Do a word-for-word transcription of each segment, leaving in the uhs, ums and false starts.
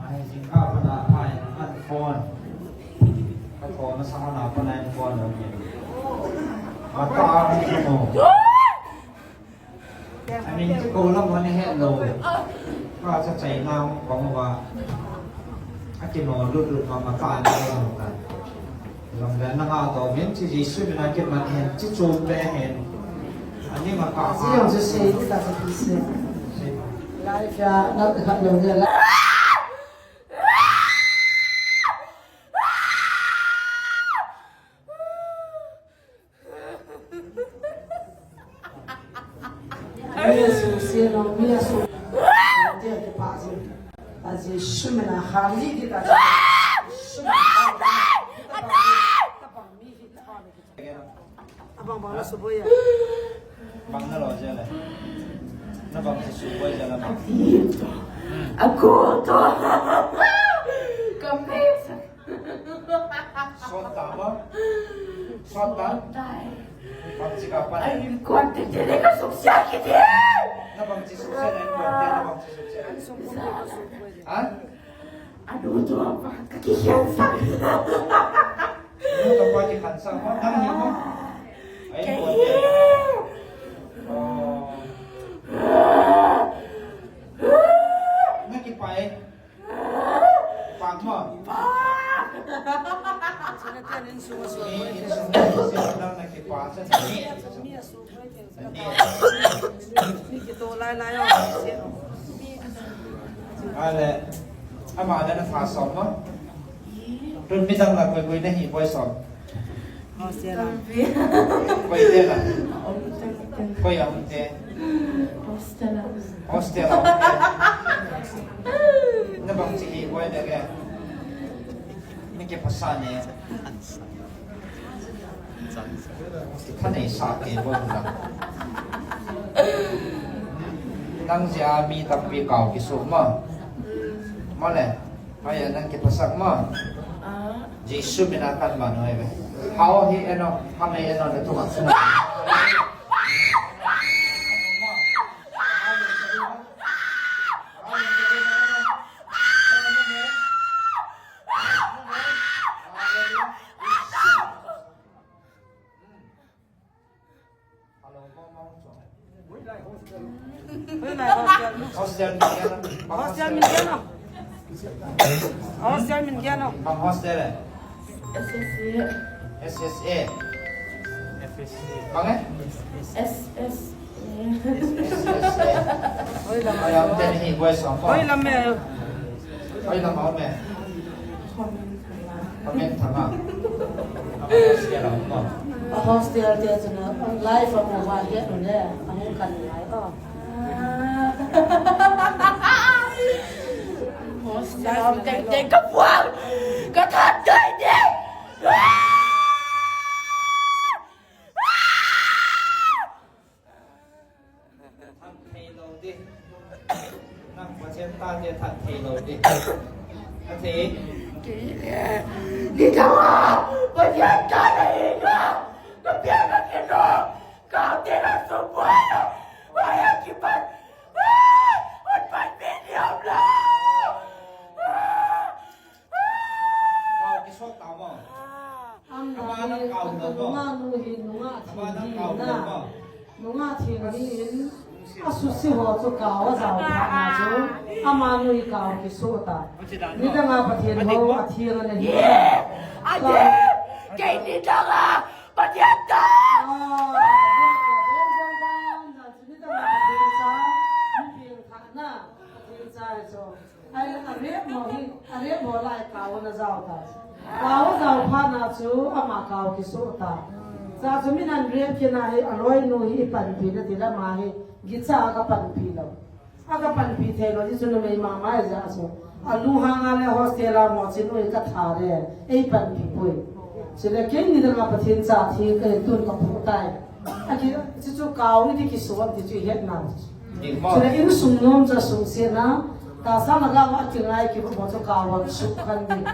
Ai, jingkah pana phai an phone. Ka phone na sama na pana an phone lo ni. Mata a ni mo. Amin chu ko lam wan he lo. Ka cha chai na bang ba. Aki no lut lut ma mata a ni lo ka. Long le na nga to min chi Jesu mina kit man hen, chi chum le hen. Ani ma ka. Ji yong se se, ta se ki se. Lai fia na ka lo le la. Mi a sung se lo, mi a sung. Te ke pa ji. A Jesu mina ha li ki ta. Jesu mina ha li ki ta. Abang bang na suboi ya. Bang na lo je le. Na bang si suboi je la bang. Aku to. Kami. Sot ta mo? Sot ta? Bang si ka pa. Ai, kuan te te le ka suk sia ki te. Na bang si suk sia na kuan te na bang si suk sia. Ha? Aduh tu apa? Kaki hian sak. Aduh tu apa kikhan sak? Nang ni mo? Ai, kaki. Oh. Na kipai. Pak mo. Pak. Sana tian in sung sung. Ni in sung sung. Nang na kipa sa. Ni. Ale, ama na na fa som ma. Tun mi dang la koi koi na hi boy som. Hostel a. Koi te la. Koi a um te. Hostel a. Hostel a. Na bang chi hi boy de ke. Ni ke phasa ne. Thanei sa ke bo na. Nang jia mi tampi kau kisu ma. Ma le. Haya nang kiphasak ma. Jesu mina kan ma noi ve. Hao hi eno, ha me eno na tunga suma. Hui lai hostel. Hostel min kei na. Hostel min kei na. Hostel min kei na. Bang hostel e? S S A. S S A. F S A. Bang e? S S A. S S A. Hoi lam. Hoi lam te ni hoi som. Hoi lam me. Hoi lam me. Comment thama. Ama hostel a um no. A hostel te chun a life a mo va he no le. A hung kan lai o. Hostel a um teng teng ka puang. Ka that dai de. That thei lou di. Nang Pathen tate that thei lou di. Athei. Kei le. Ni thawa. Pathen tate hi na. Ka pia ka kino. Ka te na suboi. Wa ya kipan. Wan pan video lo. Kau kisot tamo. Ama nang kau lo mo. Nu hi nungah theng hi na. Nungah theng hi in, asuse ho chu kao ajao phat na chu, amanu hi kao kisoh ta. Nidang a Pathen hou atheng ana hi. Ati, kei nidang a Pathen ta. Ah, nidang a Pathen cha, mi theng tha na, Pathen cha hi chu. Ai, arep mo hi, arep mo lai kao ana jao ta. Kao jao phat na chu ama kao kisoh ta. Cha chu min ana rep kit na hi, aloinu hi panpi na ti la ama hi, gicha a kapanpi lou. A kapanpi thei lou, ti chu numei mama jeh a chu. Alunghang a le hostel a mo chin ui katha le, eipanpi poi. Chule kei nidang a Pathen cha thi kahi tun kaphu tai. Aki, chu chu kao ni ti kisoh ti chu ihet na. Chule insung nom cha sungsetna, tahsa lhagao a kingai kibo chu kao a sukhan ding.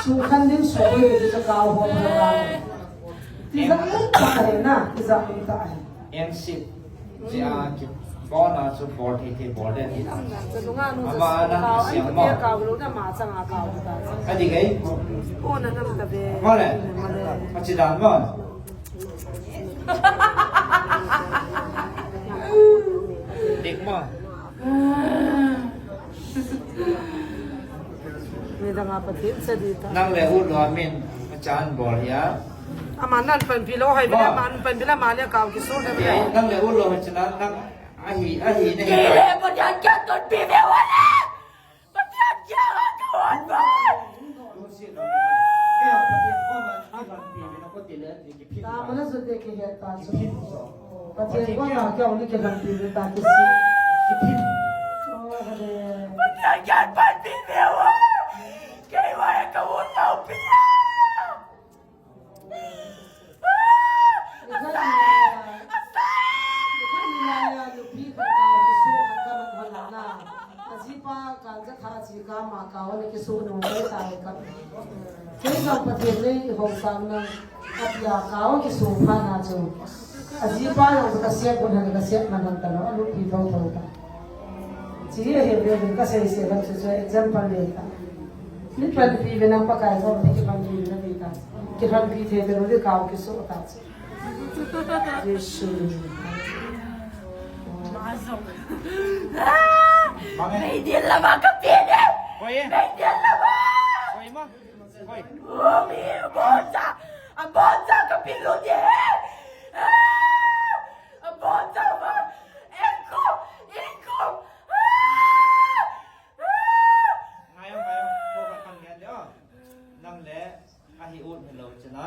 Sukhan ding sukhui ti chu kao ho lhagao. Tijat um tah ahi na, tijat um tah ahi. Engsit. Jia kibol na chu bol thei thei bol den. Ama na siam mo. Adi gai. Mo le. Achi dan mo. Dik mo. Nidang a Pathen cha di ta. Nang le u lo min achan bol hia. Ama nan panpi lou hai bile, ama nan panpi la ama le kao kisoh le bile. Nang le u lo chana nang ahi, ahi ne. Kei le Pathen kiang tun pi ve u le. Pathen kiang a kawan ba. Kei a Pathen koma kipanpi ve na ko ti le. Tamana jute kihet ta chu. Pathen koma kiau ni kilhonpi ta kisi. Kipan. Oh, hale. Pathen kipanpi ve u. Kei va ka u tau pia. Asai. Asai. Asai. Ajipa kal ja tha chi kama kao ana kisoh nom kai tai ka. Kei jong Pathen nei hou sang na. Atia kao kisoh phat na chu. Ajipa jong kasep un han kasep man man talou. Alupi thotho ta. Chi hi ahi ve ve kasei sei lam chu chu example le ta. Ni panpi ve na Pakai jong ni kipanpi ve na ti ta. Kipanpi thei ve lou di kao kisoh ta chu. Jesu. Meidil lama ka pe de. Koi e? Meidil lama. Koi ma? Koi. Umi, bonza. A bonza ka pilu de. A bonza ma. Eko, eko. Ngai o, ngai o. Ko ka kan ngai de o. Nang le. Ahi ut hilou chana.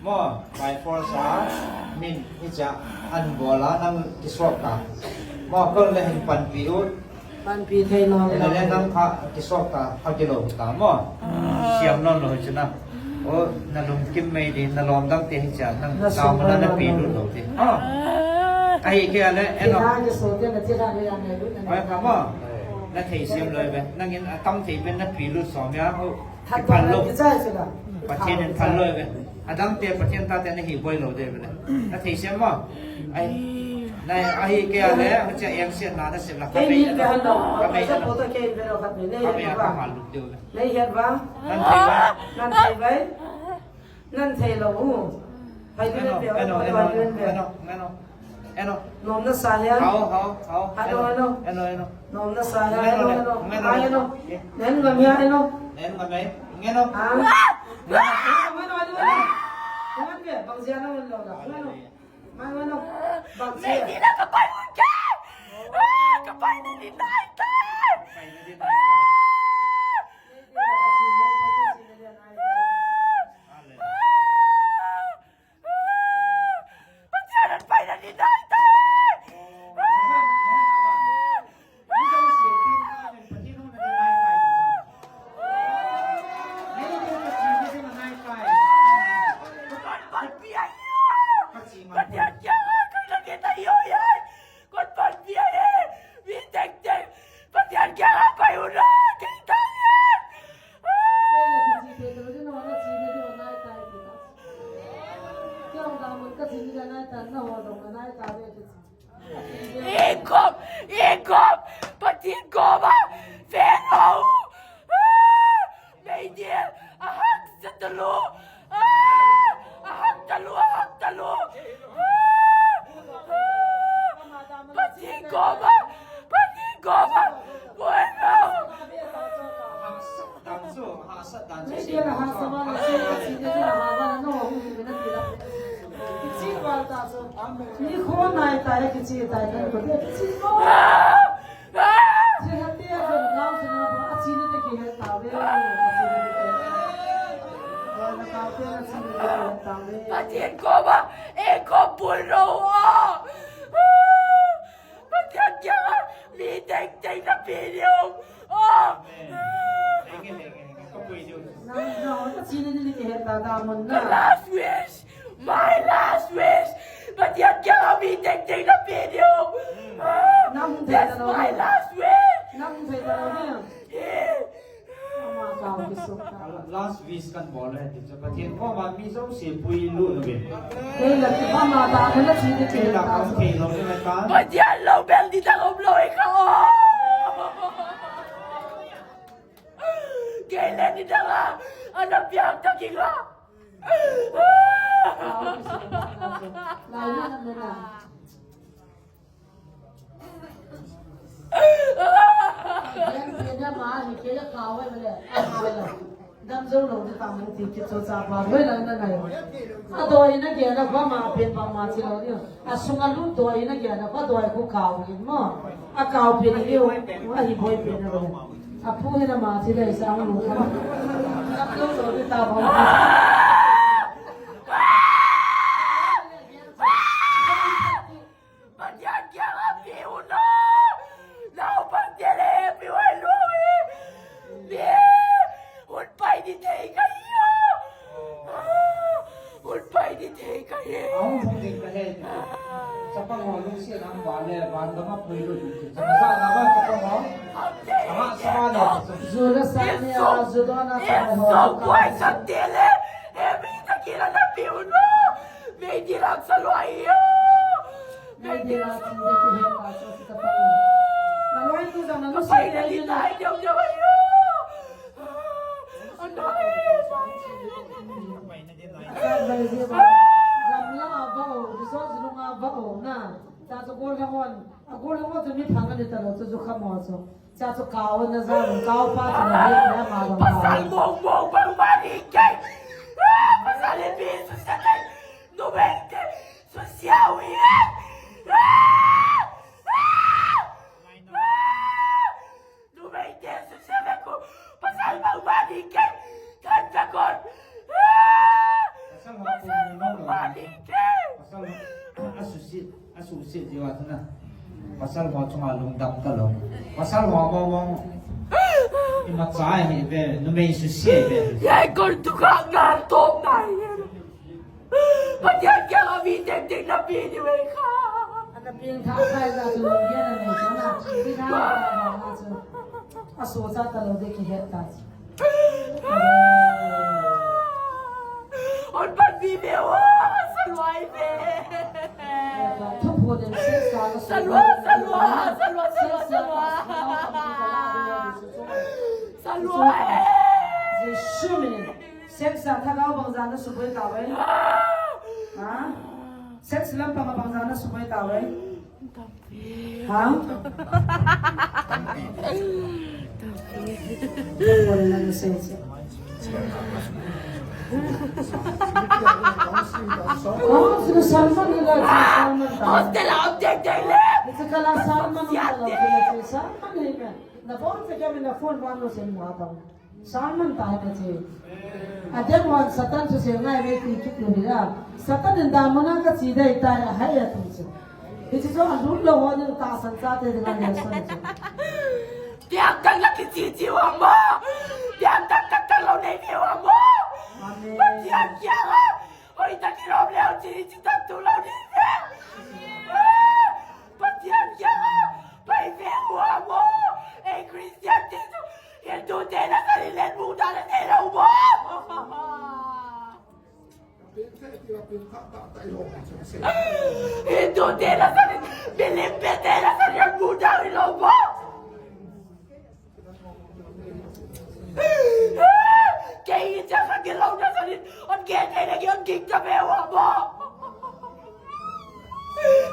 Mo, by force a, min, hicha, an bol a, nang kisop ta. Mo, kol le hin panpi ut. Panpi thei nom. Ina le nang kha kisop ta, kha kilo ta, mo. Siam non lou chana. O, na lungkim mei di, na lom dang te hicha, nang na sao ma na na pi lut lou te. O. Ahi ke ale, eno. Kha kisop te na ti kha le yang le lut na. Oi, kha mo. Na thei siam lou ve. Nang in atam thei ve na pi lut som ya. O. Kiphal lou. Pathen in phal lou ve. Adang te Pathen ta te na hi boi lou de ve le. Na thei siam mo. Ai. Na ahi ke ale, acha engsiatna na sem la. Kei ni ve han dong. Ka mei. Ka mei. Ka mei. Ka mei. Ka mei. Ka mei. Nei het va. Nan thei ve. Nan thei ve. Nan thei lou u. Hai tu len ve. Eno, eno, eno, eno. Eno. Nom na sa hia? Hao, hao, hao. Eno, eno. Eno, eno. Nom na sa hia? Eno, eno. Eno, eno. Nen ngam hia, eno. Nen ngam hia. Eno. Ah. Eno, eno, eno. Ngan ve, bang jia na ngan lo la. Eno. Hallelujah. Mang eno. Bang jia. Nei di na ka pai mun ke. Ah, ka pai ni di nai tai. Pai ni di nai tai. Hallelujah. Pathen in paina ni nai tai. Kon panpi ahi. Pathen kiang a koi la ke tai yo ye. Kon panpi ahi. Mi teng teng. Pathen kiang a koi u na. Kei tai ye. Ikom, ikom, Pathen koma, Pharaoh, ah, meidil, ahak sa talu, ah, ahak talu, ah. Nikho nai tai, kichi tai, kan ko de, kichi ko. Thilha te a kan lau sana ba, a chi na te kihe ta ve, a chi na te kihe ta ve. Na ka te na chi na te kihe ta ve. Pathen koma, eiho pui lou a. Pathen kianga mi tengteng na pe diu. Oh. Amen. Henge, henge, henge. Ka pui diu. Na, na, na chi na te kihe ta ta mun na. The last wish. My last wish. Pathen kianga mi tengteng na pe diu. Ah, that's my last wish. Nang thei ta lou ni. Eh. Ama ka kisuk ta. Last wish kan bol le, ti chu Pathen koma mi jouse pui lut uve. Kei la ki ama ta, kei la chi ni, kei la ka thei lou ni ta. Pathen lou bel ni ta om lou e ka. Kei le ni ta la, ana piang ta ki la. Dam jou lou di tang ti ki cho cha ba loi la na ngai. A doi na ge na ba ma pen ba ma chi lou di. A sung a lut doi na ge na ba doi ko kau ni mo. A kau pen ni o. A hi boi pen na lo. A pu ni na ma chi le sa mo ka. Dam jou lou di ta ba. Pathen kianga pe u no. Nau Pathen e pe u no e. Pe. Un pai di thei ka hi o. Un pai di thei ka hi. Aung thong ding ka he. Chapang ho lungsiat a um ba le, van gam a pui lut ding. Chapang sa na ba chapang ho. Ama sa ba le. Zu la sa ni a, zu do na chapang ho. It's so poison, tele. He mi ta kila na pe u no. Mei di rak sa lua hi o. Ngai de la, chin de ki he pa, so si ta pa. Na loi tu jong na nu si de li na. Ai, jong, jong, ai, jong. Anoi. Sa bai de ba. Gamla a ba o, resort lunga ba o, na. Ta so gol ha hon. A gol ha hon tu mi phang ni ta lo, tu ju kha mo so. Cha chu kau na ja, kau pa chu na he na ma lo. Pasal mong mong bang bani ke. Ah, pasal ipi susia ke. Numei te susia wi. Ah! Ah! Ah! Numei te susia ve ko. Pasal bang bani ke. Kan ta kon. Ah! Pasal bang bani ke. Pasal a susia. Asuhset jiu a chu na. Pasal ho chunga lungdam talou. Pasal ho mong mong. Imacha hi ve, numei susia ve. Yai kon tu ka ngal tom nai. Pathen kianga mi tengteng na pe diu ve ka. Ana pe tha kai la chu lung ye na nei chu na. Pe tha kai la chu. Asoh cha talou de kihe ta. On pan bi be o, salwai be. Salwa, salwa, salwa, salwa, salwa. Salwa. Jesu min. Sex a thagau bangza na suboi tauve. Ha? Sex lampang a bangza na suboi tauve. Ha? Oh, sila sermon nila, sermon ta. Hostel a object dai le. Ito kala sermon nila, sermon nila. Na bon pe kya mina phone wan no sen mo atau. Sermon ta hai kache. Adem wan Satan chu se ngai ve ti kit nu hira. Satan in da mona kache dai tai a hai a ti chu. Hiche chu alut lou ho ding tahsan chate dinga lesson chu. Piang tak la kiche che u ham mo. Piang tak tak tak lou nei ve u ham mo. Amen. Pathen kianga. Hoi tak kilom leu che che tak tu lou nei ve. Pathen kianga. Pai ve u ham mo. Ei Christian te chu. Hindu te na sa ni len mu da na nei lou mo. Hindu te na sa ni, Milim pe te na sa ni, Buddha ni lou mo. Kei cha ka gilou na sa ni, on ke te na ki on gik ta be wa mo.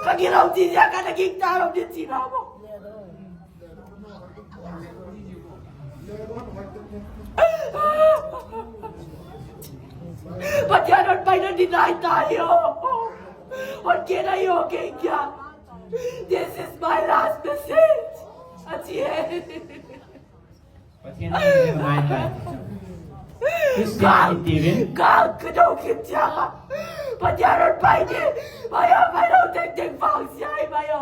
Ka gilou ti ya ka na gik ta lou ni ti na mo. Pathen on pai na dinai tai o. Hon kit ahi o kei kia. This is my last message. Achi e. Pathen in ngai tai. Christian iti vin. Gal ka do kit chang a. Pathen hon pai di. Pai o, pai o, teng teng vang sia, pai o.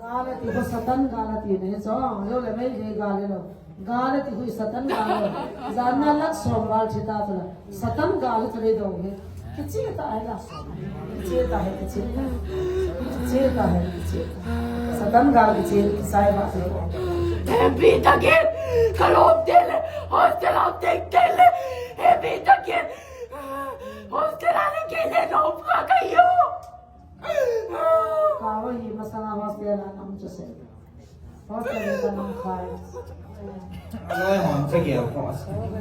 Gal ati ho Satan gal ati ne, so, lo le mai le gal lo. Gal ati hui Satan gal lo. Jan na lakh som val thi ta tula. Satan gal ati le do he. Kiche ta hai la. Kiche ta hai, kiche ta. Kiche ta hai, kiche ta. Satan gal kiche, kisai ba se. Hempi takin, kalom tele, hostel am teng tele. Hempi takin, hostel a le kei le nom ka kayo. Ka ho hi masanga hostel a nam chu se. Hostel a nam khai. Aloi hon che gel ko.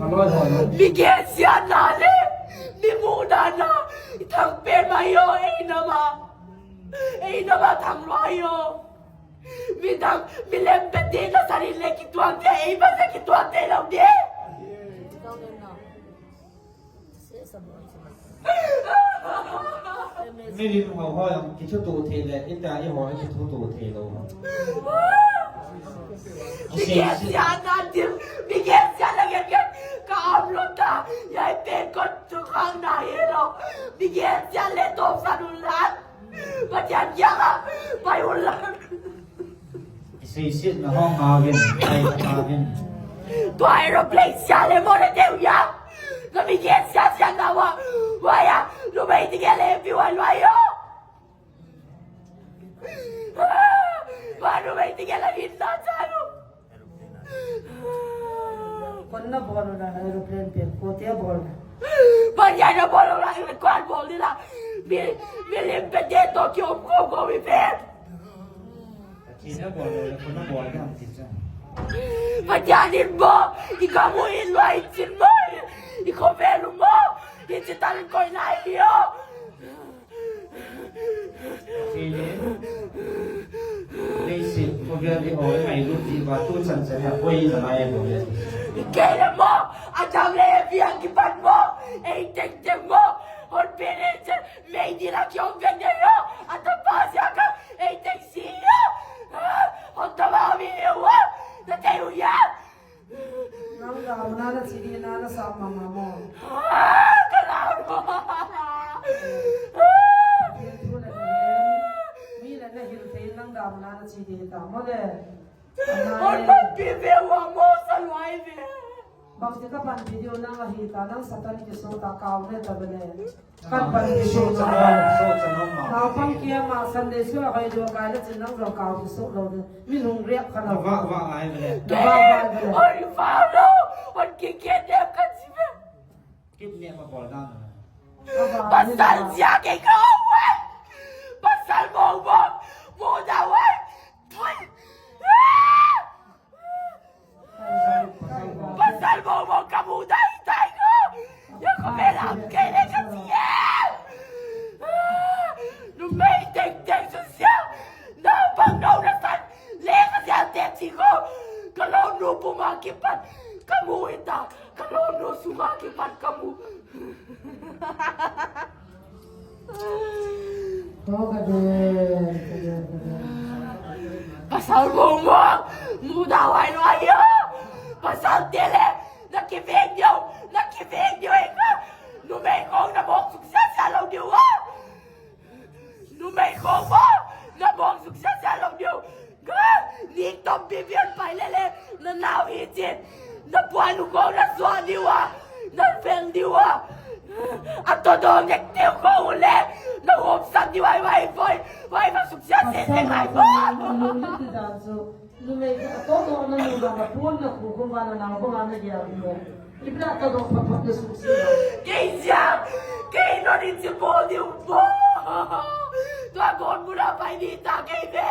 Aloi hon. Mi gel sia na le, mi mu na na. Thang pen mai o, ei na ma. Ei na ma thang loi o. Mi dang, mi lem pe te na sari le kituan te, ei ba se kituan te lo de. Milim ho ho jong kithuto thei le, ita i ho kithuto thei lou. Mi gel sia na dim, mi gel sia na gel gel, ka am lo ta, ya i pen ko tu khang na hi lo. Mi gel sia le to fa nu lan. Pathen kiang a, pai un lang. Kiseiset na hong ngavin, pai ngavin. Tua aeroplane sia le mo le deu ya. Na mi gel sia sia na wa. Wa ya, numei ti gel le pi wa lua yo. Wa numei ti gel le hin na cha lu. Kon na bol na aeroplane pe, ko te bol na. Bol ya na bol na, kon bol ni la. Mi, mi lim pe te to kyo ko ko mi pe. Ki na bol na, kon na bol na ti cha. Pathen in mo, i kamu in loi chin mo, i khovel u mo, i chi tan koi lai yo. Sile. Leiset, khovel i ho, i ngailut diuva, tu chan chan a, koi na ngai mo le. Kei le mo, a chang le, piang kipat mo, ei teng teng mo, hon pe le chen, mei di la kiong ven de yo, a ta pa sia ka, ei teng si yo, hon ta ma mi yo, na te u ya. Nang ga muna na chi di na na sa ma ma mo. Ah, ka la mo. Ye tu le ne. Mi le ne hil te nang ga muna na chi di ta mo le. Ana le. Oi, pa pi ve wa mo sa loi ve. Bang ti ka pan video nang a hi ta nang Satan kiso ta kau ne ta be le. Kan pan ti so cha, so cha no ma. Naupang kia ma Sunday school a kai jo kai le chin nang jo kau ti so lo de. Mi nung riak ka lo. Va, va, ai ve le. Va, va, ai ve le. Oi, va lo. Oi, ki ki de ka chi ve. Kit ne ma bol dan. Pasal sia ke ka wai. Pasal mo mo. Mo da wai. Tui. Ah! Pasal mo mo ka mu dai dai ko. Ya ko me la ke le ka sia. Numei teng teng su sia. Na bang no na san. Le ka sia te chi ko. Ka lo nu pu ma ki pat. Ka mu ita. Ka lo nu su ma ki pat ka mu. Pasal mo mo, mu da wai lo ayo. Pasal tele, na kiveng diu, na kiveng diu e ka. Numei kong na bong sukses a lo diu a. Numei kong mo, na bong sukses a lo diu. Ka, ni tom pi pian pai le le, na nau hi chin. Na puan u ko na sua diu a, na vel diu a. A to do nek teu ko u le, na hop san diu ai vai voi, vai va sukses se se ngai ko. Lung ni ti dan su, numei ka to do na nu na puan na ku ko ma na na ko ma na dia ko. Ibla ka dong phat phat na suk si. Kei sia, kei no ni chi bol diu bo. Tua gon bula pai ni ta kei be.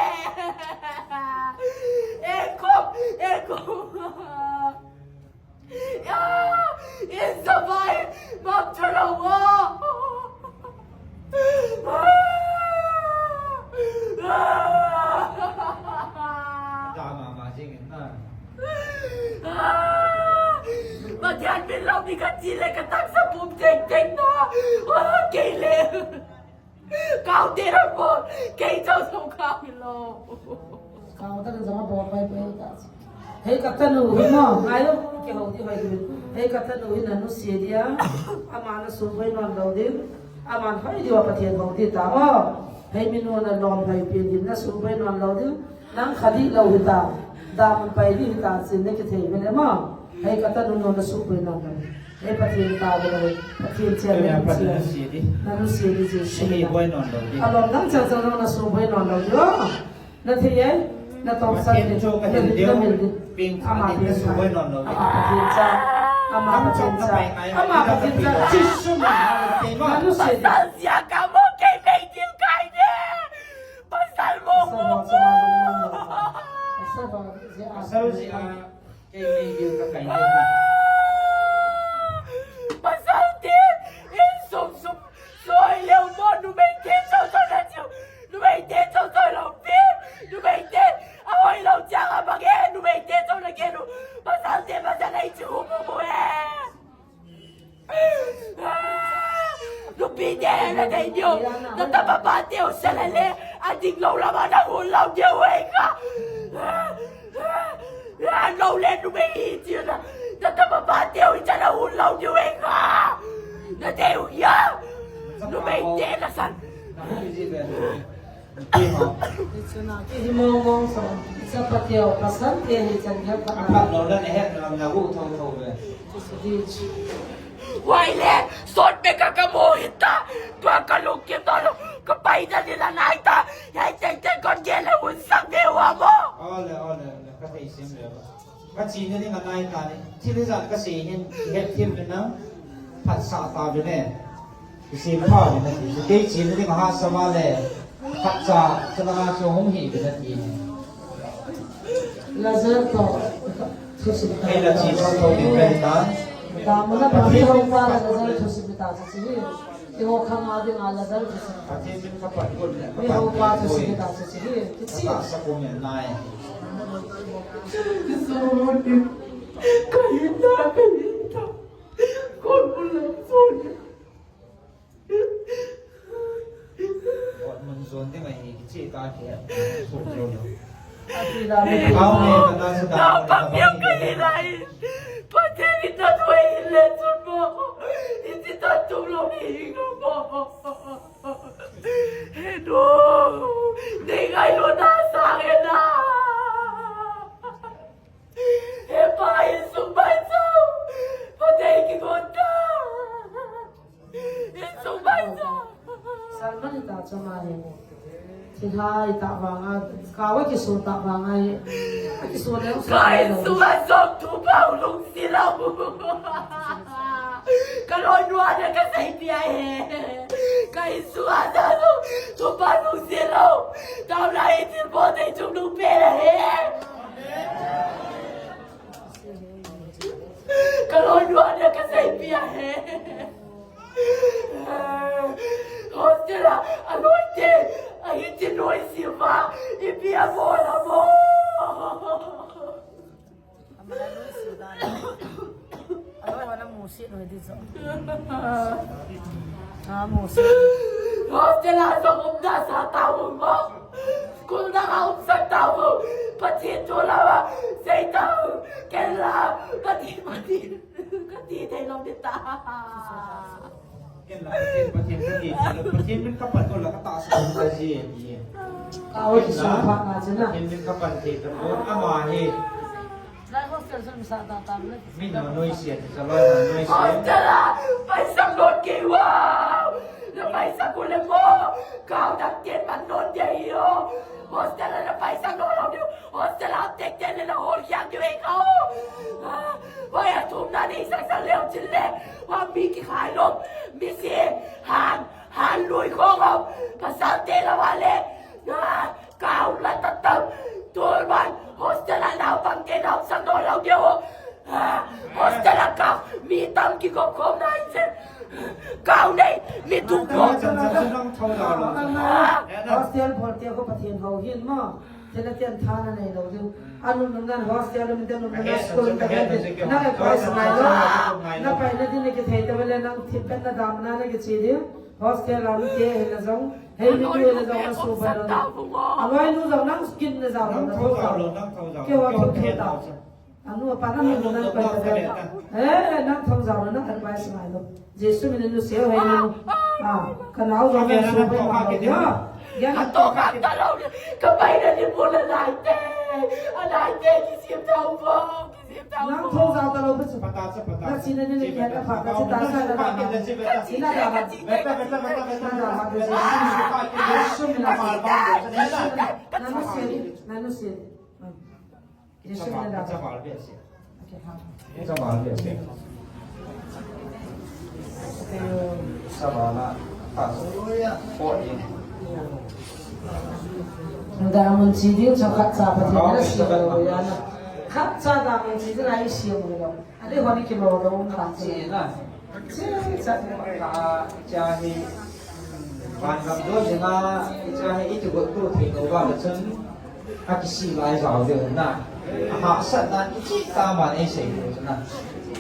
Eko, eko. Ya, in sa bai, mam chalo wo. Da ma ma jing in na. Pathian min lo ni ka chi le ka taksa pum teng teng na. Kei le. Kau te ra bo, kei chau chau kau hi lo. Kau ta na jama bo pai pai ta. Hei ka tanu hi mo, ngai lo, ke ho ti hoi hi. Hei ka tanu hi na nusia dia, ama na sum boi non lo ding, ama hoi dia Pathen ho ti ta o. Hei mi nu na lom hoi pi ding na sum boi non lo ding, nang kha di lo hi ta, dam pai di hi ta, sin ne ke thei me le mo. Hei ka tanu nu na sum boi non lo ding. Hei Pathen ta boi lo, Pathen chia le chia. Na nusia di Jesu. Hei boi non lo ding. A lom nang cha cha na sum boi non lo ding. Na thei e, na tong san Pathen chu ka hin deu, ping kha ama ni Pathen chu cha. Boi non lo. Ama Pathen cha. Ama Pathen cha. Ama Pathen cha. Jesu min a le te ma. Na nusia di. Pasal sia ka mo kei mei dil kai de. Pasal mo mo mo. Pasal sia. Pasal sia. Kei mei dil ka kai de. Pasal te, in sum sum. Soi leu mo, numei te chau chau na chiu. Numei te chau chau lo pi. Numei te, a hoi lo chang a bang e, numei te chau na ke nu. Pasal te, pasal ei chiu mu mu e. Nupi te, na dei diu. Na tapa pa te, u sala le. A ding lo la ma na hu lo diu e ka. A lo le numei hi chi na. Na tapa pa te u cha na u lo ni we ka. Na te u ya. Numei te na san. Ki hi mong mong so. Sa pa te u ka san te hi chan ya pa. Apa lo la ne het na na u thong thong ve. Wai le, sot me ka ka mo hita, tua ka lungkim to lo, ka pai da ni la nai ta, ya i teng teng kon ge le un sang de wa mo. Ole, ole, ole, ka thei sim le ba. Ka chi ni ding a nai ta ni, thil ijat ka sei hin, het thim le na, phat sa ta ve ne. Isi pha ni na ti, kei chi ni ding ha sa ma le. Khatcha, chulanga chu hung hi kina ti. Lazar to, thusim ta. Hei la chi thotho ding kahi ta. Damuna pa mi houpa la Lazar thusim ta chu chi hi. Eiho khanga dinga Lazar thusim ta. Pathen min ka pat got le. Mi houpa thusim ta chu chi hi. Kichi. Ka sa ko men nai. Kahin ta, kahin ta. Kon bula, kon. Ot mun zon ding ahi, kicheh ta kei. Sok zo lo. Ati la me. Kau me, kata sa ta. Kau pa piang ka hi lai. Pathen in na thoi le chun mo. Iti ta tung lo ni hi ko mo. He no. Nei ngai lo na sa he na. He pa, insung bai chau. Pathen kigon ta. Insung bai chau. Salman ta chama he. Thilha ta vanga, kawa kisu ta vanga he. Kisu le. Ka insung a song tu pau lung si lau. Ka loi nua na ka sei pia he. Ka insung a ta lu, tu pa lung si lau. Tau na i til bo te chung lung pe la he. Ka loi nua na ka sei pia he. Hostel a, a loi te, a hiti noi si va, i pia mo la mo. Ama la noi si da. A loi wa na mu si noi di zo. A mu si. Hostel a zo um da sa ta um mo. School na ka um sa ta um. Pathen tu la wa. Sei ta um. Ken la. Pathen, Pathen. Ka ti thei lou di ta. Ken la, Pathen, Pathen, Pathen, Pathen min ka pat ko la ka ta sa ka ji, ji. Ka oi, so pha na chena. Pathen min ka pat thei ta ko ama hi. Lai hostel sun sa ta ta na. Min na noi sia, sa lai na noi sia. Hostel a, paisa not ke wa. Na paisa ko le mo. Ka u dak ke man not de yo. Hostel a na paisa not lo de. Hostel a tek tek le na hol hiang ki wei ko. Wa ya thum na nei sang sang leo chin le. Wa mi kikhai lom. Mi si han, han lui khong om. Pasal te la wa le. Kau la ta tam. Tul man. Hostel a nau pang te nau sang no lau deo. Hostel a kau. Mi tam ki kop khom na in se. Kau nei. Mi tu ko. Hostel bol te ko Pathen ho hin ma. Thil a tian tha na nei lo ding. A nunung nan hostel a min te nunung nan school ta ven te. Na ka pai sa ngai lo. Na pai na din na ki thei ta ven le nang thil pen na dam na na ki chi ding. Hostel lam te hila jong, hei ni tu hila jong, na so ba lo na. Aloi nu jong nang skin na jong, nang na thou jong. Keu a thou thou ta. Anu apa na mi nang pai ta. Eh, nang thou jong, nang advice ngai lo. Jesu min nu seo hei nu. Ah, ka nau jong na so ba ma lo ya. Ya na to ka ta lo. Ka pai na ni mo la lai te. A lai te ki sim thou bo. Nang thou jao ta lou pa chu. Pata cha, pata. Na chi na ni ni ya na pha, na chi ta sa na na. Chi na da ma. Beta, beta, beta, beta. Na da ma, beta. Sum na ma ba. Na nu si, na nu si. Sum na da. Cha ba be si. Okay, ha. Cha ba be si. Sa ba na. Pa so ya. Ko ni. Damun chi ding chu khat cha Pathen na siam lou ya na. Khat cha damun chi ding a i siam lou. Adeh honi kilo lou um ta chi na. Chi cha ka cha hi. Van gam do ding a, cha hi i tu go tu thei lou va la chun. A kisi lai jao ding na. A hahsatna i chi ta ma nei sei lou na.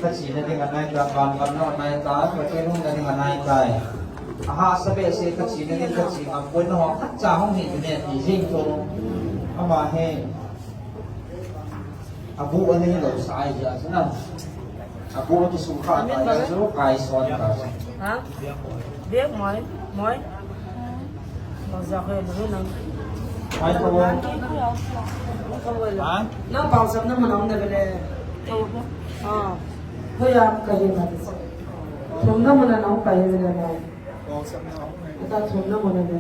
Ka china ding a nai ta, van gam na nai ta, ka chelhun na ding a nai ta. A hahsa behseh ka china ding ka chi ngam poi na ho, khat cha hung hi ne ti jing to. Ama hi. A bu a nei lou sa ai ja na. A bu a ki sum kha ta ja chu kai son ta. Ha? Bek moi, moi. Bang za ko lo na. Mai ko. Ha? Na pau sam na ma na um na be le. Ha. Ho ya ka hi na. Thum na ma na na um ka hi le na. Pau sam na um. Ta thum na ma na be.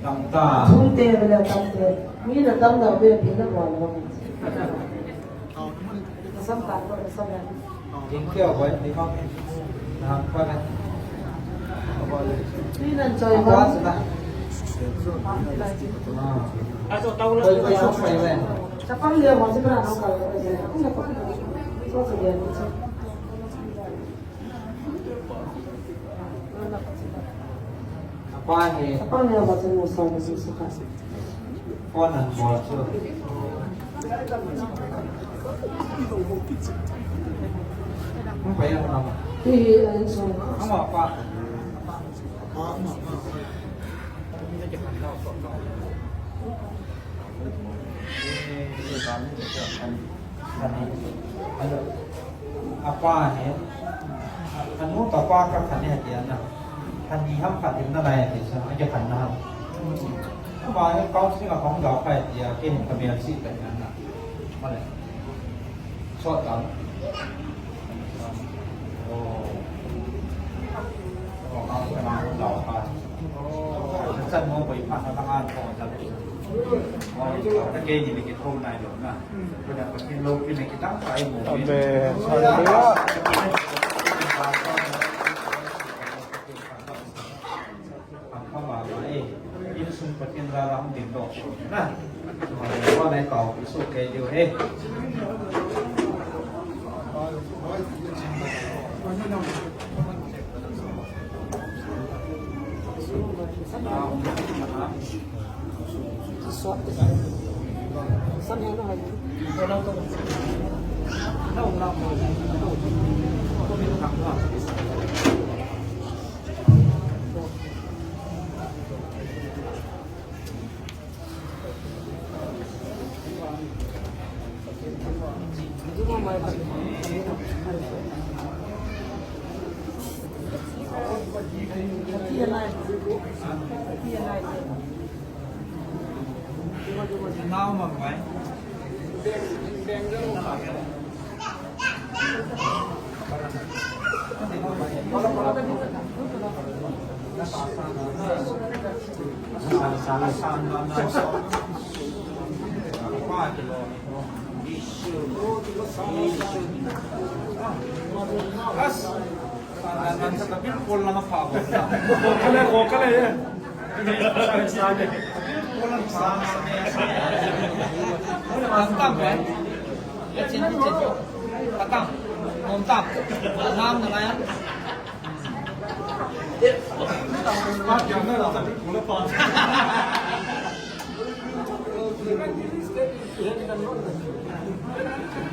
Tam ta. Thum te be le tam te. Mi na tam na be pi na ko lo. Sam ta ko sam na. Ding keo boy, ding keo. Na, pa na. Ni nan choi pa. Chapang le mo si pa na ka. So so dia. Apa he? Apa he, apa he, apa he, apa he? Phone number chu. Hung pai a hung a. Hi, hi, hi, so. Hung a pa. Apa he, anu tapa ka khan he tia na. Khan ni ham khan dim na lai ati sa, a ke khan na ham. Ama he counseling a kong da kai tia, ke hin ka mel si ka na na. Male. Sot dam. Oh. Oh, counseling a kong da kai. Chan mo koi pha na ka an ko da. Oh, ka ke ni ni ki thou nai lo na. Ko da ka kin lo ki ni ki tang kai mo. Amen. Hallelujah. Ang pamamae, insung Pathen jal a hung dingdoh na. Tua nai tao, isu kei diu he.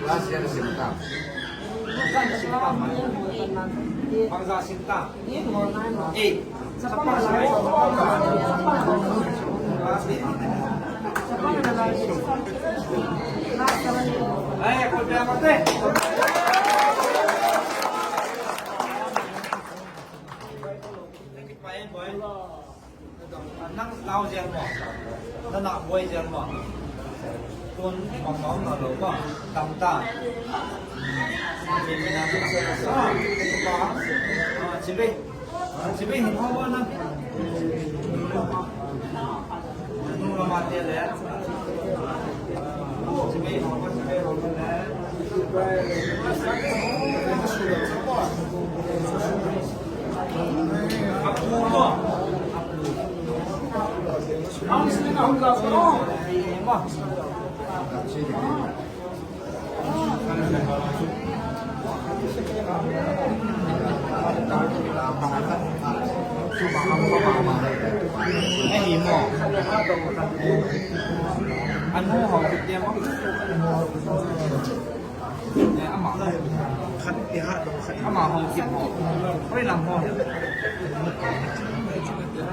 Last year, same time. Bangza singta. Ei. Ai, ko pe mate. Nang lau jeng mo. Nana boi jeng mo. Tun mama na lo mo. Tam ta. Chibai. Chibai hin ho mo nang. Nung lo ma te le. Chibai ho mo, chibai ho mo le. Anu ho kiti mo. Eh, ama. Khat i hat lo khat. Ama ho kiti mo. Hoi lam ho.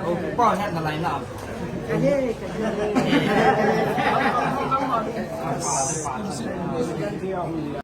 Oh, pa hat na lai na.